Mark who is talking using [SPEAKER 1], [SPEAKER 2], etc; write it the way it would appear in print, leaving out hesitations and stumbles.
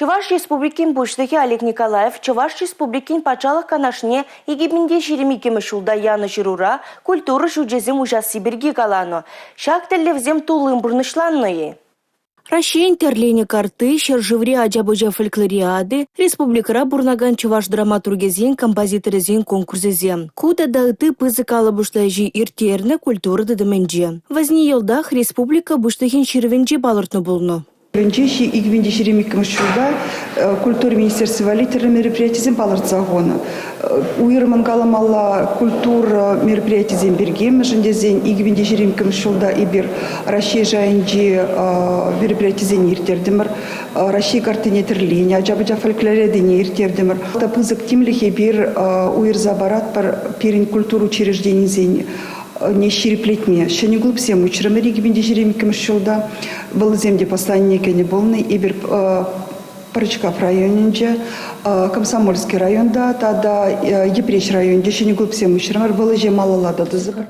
[SPEAKER 1] Чӑваш Республикин Пуҫлӑхӗ Олег Николаев Чӑваш Республикин Патшалӑх Канашне 2022-мӗш ҫулта янӑ ҫырура культура ҫурчӗсем уҫасси пирки каланӑ. Ҫак тӗллевсем туллин пурнӑҫланнӑ-и? Раҫҫейӗн тӗрленӗ картти, ҫӗршыври ача-пӑча фольклориади, республикӑра пурӑнакан чӑваш драматургӗсен, композиторӗсен конкурсӗсем. Ку тата ытти пысӑк калӑпӑшлӑ ӗҫе ирттернӗ культура тытӑмӗнче. Вӗсене йӑлтах республика Пуҫлӑхӗн Ҫырӑвӗнче палӑртнӑ пулнӑ.
[SPEAKER 2] 2022 ҫулта культура министерстви валли тӗрлӗ мероприятисем палӑртса хунӑ. Уйрӑммӑн каламалла культура мероприятийӗсем пирки, мӗншӗн тесен 2022 ҫулта эпир Раҫҫей шайӗнчи мероприятисене ирттертӗмӗр, Раҫҫей карттине тӗрленӗ, ача-пӑча фольклориадине ирттертӗмӗр. Пысӑк тимлӗх эпир уйӑрса паратпӑр пирӗн культура учрежденийӗсен ҫирӗплетме. Ҫӗнӗ клубсем уҫрӑмӑр 2022 ҫулта. Вӑл вӗсем те посланине кӗнӗ пулнӑ. Эпир Пӑрачкав районӗнче, Комсомольски районта тата Йӗпреҫ районӗнче ҫӗнӗ клубсем уҫрӑмӑр. Вӑл ӗҫе малалла та тӑсӑпӑр.